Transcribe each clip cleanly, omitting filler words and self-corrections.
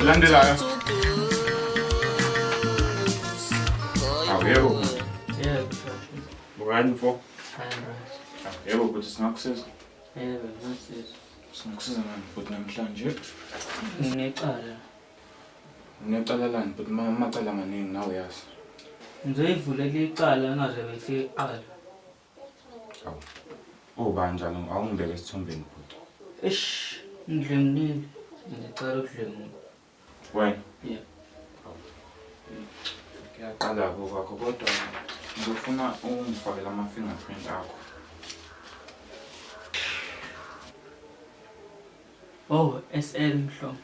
Olandelayo. Awu yebo bhuti. Yebo. Bukani mfo. Hayi right. Awu yebo bhuti, singakusiza. Yebo, ngasiza. Singakusiza ngani bhuti namhlanje? Nginecala. Unecala lani bhuti? Amacala maningi nawe uyazi. Ngizoyivulela icala ngaze befike kuqala. Awu. Ubani njalo awungibeke esithombeni bhuti. Eish, ngidlengulile. Ngicela ukudlengula. Wena? Yeah. Kuyaqala kwakho kodwa ngizofuna ungifakele ama-fingerprint akho. Oh, SL Mhlongo.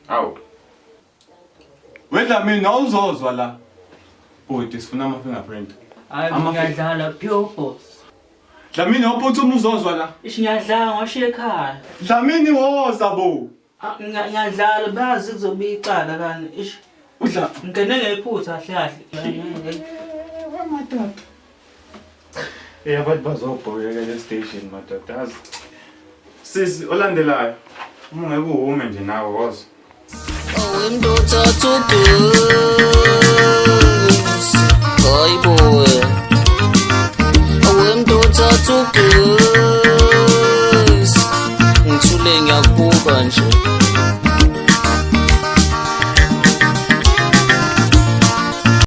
Awu. WeDlamini awuzozwa la. Bhuti, sifuna ama-fingerprint. Hayi, ngiyadlala pure boss. Dlamini awuphuthuma uzozwa la. Ish, ngiyadlala ngashiya ekhaya. Dlamini woza bo. Ah, ngiyadlala bazi kuzobe icala kani. Ish. Udla ngene ngephutha kahle kahle. Madoda. Eh abantu bazobhokeka le station madoda yazi. Sisi olandelayo uma ungeke uwume nje nawe woza. Oh, him daughter too good.